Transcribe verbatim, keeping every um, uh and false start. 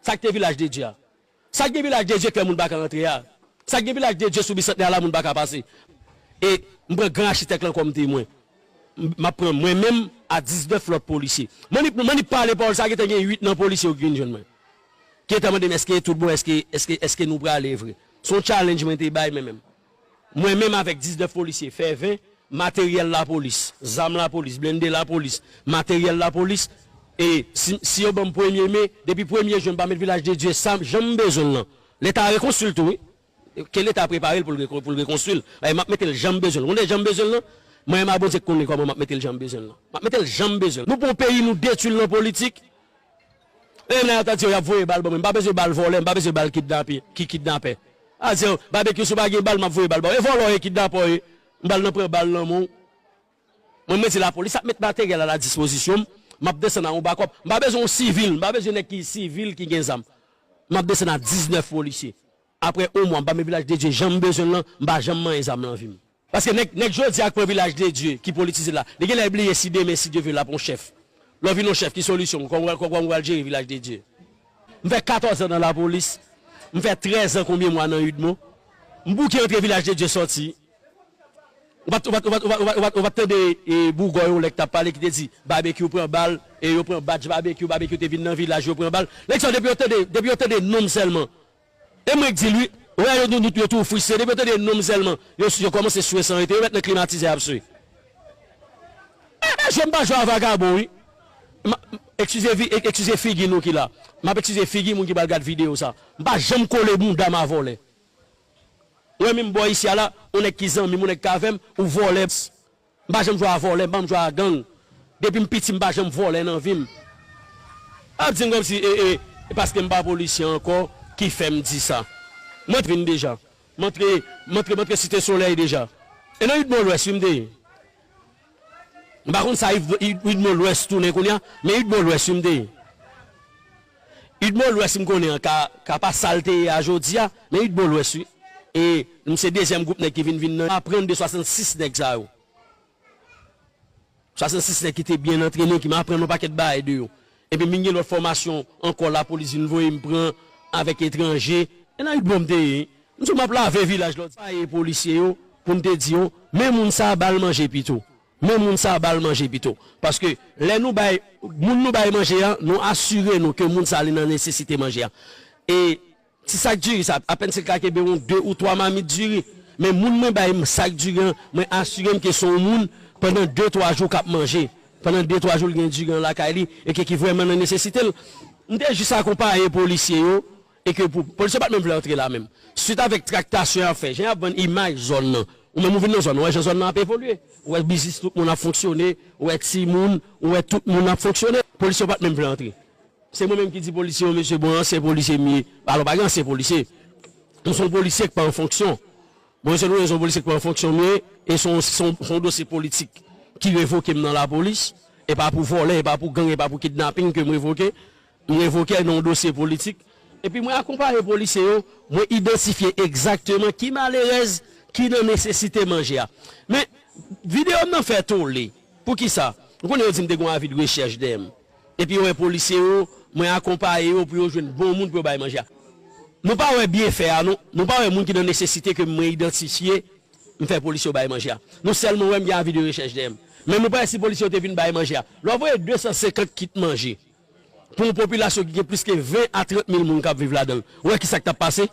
Sa k te Vilaj de Dye a. Sa k gen Vilaj de Dye kè moun pa ka antre a. Sa k gen Vilaj de Dye sou Bisantnè a la moun pa ka pase. E m pran gran achitèk lan kòm temwen. M ap pran mwen menm a diznèf lòt polisye. Mwen ni, mwen ni pale pawòl sa, gentan gen uit nan polisye yo ki vin jwenn mwen. Ki gentan mande m èske tout bon, èske, èske, èske nou prale vre. Se yon challenge mwen te bay mwen menm. Mwen menm avèk diznèf polisye, fè ven, materyèl lapolis, zam lapolis, blende lapolis, materyèl lapolis. E si, si yo ban m premye me, depi premye jen, m pa met Vilaj de Dye sa, jan m bezwen l lan. Leta rekonstwi l tou, wi. Ke Leta prepare l pou l reko-, pou l rekonstwi l. Bay, m ap mete l jan m bezwen l. Ou konnen jan m bezwen l lan? Mwen menm a Bondye k konnen kòman m ap mete l jan m bezwen l lan. M ap mete l jan m bezwen l. Nou pran yon peyi, nou detwi l nan politik. E nan yo ta di yo y ap voye bal ban mwen. M pa bezwen bal vòlè, m pa bezwen bal kidnape, ki kidnapè. A di yo, Babekyou, si w pa gen bal, m ap voye bal ba w. E vòlè w ye, kidnapè w ye. M pral nan pran bal nan men w. Mwen, mwen di lapolis ap met materyèl a la dispozisyon m. M ap desann a yon bakòp. M pa bezwen yon sivil, m pa bezwen nèg ki sivil ki gen zam. M ap desann a diznèf polisye. Apre yon mwa, m pa met Vilaj de Dye jan m bezwen l lan, m pa janm manyen zam nan vi m. Paske nèg, nèg jodi a k pran Vilaj de Dye, ki politize la, li genlè bliye si demen, si Dye vle, l ap yon chèf. Lè w vin yon chèf, ki solisyon w? Kòman w pral, kòman w pral jere Vilaj de Dye? M fè katòz an nan lapolis, m fè trèz an konbyen mwa nan UDMO. M bouke antre Vilaj de Dye sòti. Ou pa t, ou pa t, ou pa t, ou pa t, ou pa t, ou pa t, ou pa t tande, e, bougò yon lè k t ap pale ki te di, Babekyou pran bal, e yo pran badj Babekyou, Babekyou te vin nan vilaj, yo pran bal. Nèg sa yo, depi yo tande, depi yo tande non m sèlman, e mwen k di l wi. Ou wè yo, nou, nou, yo tou fristre. Depi yo tande non m sèlman, yo, yo kòmanse swe san rete. Yo mèt nan klimatizè y ap swe. E, e, jwe m pa jwe a vagabon, wi. M a, eskize vi-, e, eskize figi nou ki la. M ap eskize figi moun ki pral gad videyo sa. M pa janm kole bounda m a vòlè. Ou wè menm bò isi a la, yon nèg ki zanmi m, yon nèg k avè m, ou vòlè. M pa janm jwe a vòlè, m pa janm jwe a gang. Depi m piti, m pa janm vòlè nan vi m. Ap di m kòmsi, e, e, e paske m pa polisye ankò ki fè m di sa. Mwen vin deja. M antre, m antre, m antre Site Solèy deja. E nan UDMO Lwès, wi, m te ye. M pa konn sa UDMO Lwès tounen kounye a, men UDMO Lwès, wi, m te ye. UDMO Lwès, m konnen an, ka, ka pa sa l te ye a jodi a, men UDMO Lwès, wi. E m se dezyèm gwoup nèg ki vin, vin nan aprann de swasannsis nèg sa yo. Swasannsis nèg ki te byen antrene, ki m aprann yon pakèt bagay de yo. Epi m vin gen lòt fòmasyon ankò, lapolis vin voye m pran avèk etranje. E nan UDMO m te ye. M di w m ap lave vilaj lòt. Paye polisye yo pou m te di yo, men moun sa a ba l manje pito. Men moun sa a ba l manje pito. Paske lè nou bay, moun nou bay manje a, nou asire nou ke moun sa a li nan nesesite manje a. E ti sak diri sa, apèn si l ka kenbe yon de ou twa mamit diri. Men moun mwen bay m sak diri an, mwen asire m ke se yon moun pandan de twa jou k ap manje. Pandan de twa jou l gen diri an lakay li e ke ki vrèman nan nesesite l. M te jis akonpaye polisye yo e ke pou, polisye yo pa t menm vle antre la menm. Swit avèk traktasyon y ap fè, jan y ap vann imaj zòn nan. Ou menm ou vin nan zòn nan, ou wè jan zòn nan ap evolye. Ou wè biznis tout moun ap fonksyone, ou wè timoun, ou wè tout moun ap fonksyone. Polisye yo pa t menm vle antre. Se mwen menm ki di polisye yo, mesye, bon, ansyen polisye m ye. Alò, pa gen ansyen polisye. M se yon polisye k pa an fonksyon. Bon, se nou, se yon polisye k pa an fonksyon m ye, e se yon, se yon, se yon dosye politik ki revoke m nan lapolis. E pa pou vòlè, e pa pou gang, e pa pou kidnaping ke m revoke. M revoke nan yon dosye politik. Epi mwen akonpaye polisye yo, mwen idantifye egzakteman ki malerèz ki nan nesesite manje a. Men, videyo m nan fè tole. Poukisa? Ou konnen yo di m te gen yon avi de rechèch dèyè m. Epi yo wè polisye yo, mwen akonpaye yo pou yo jwenn bon moun pou yo bay manje a. Nou pa wè byenfè a, non. Nou pa wè moun ki nan nesesite ke mwen idantifye, m fè polisye yo bay manje a. Nou sèlman wè m gen avi de rechèch dèyè m. Men nou pa wè si polisye yo te vin bay manje a. Lè w voye de san senkant kit manje pou yon popilasyon ki gen plis ke ven a trant mil moun k ap viv ladan l, ou wè kisa k t ap pase?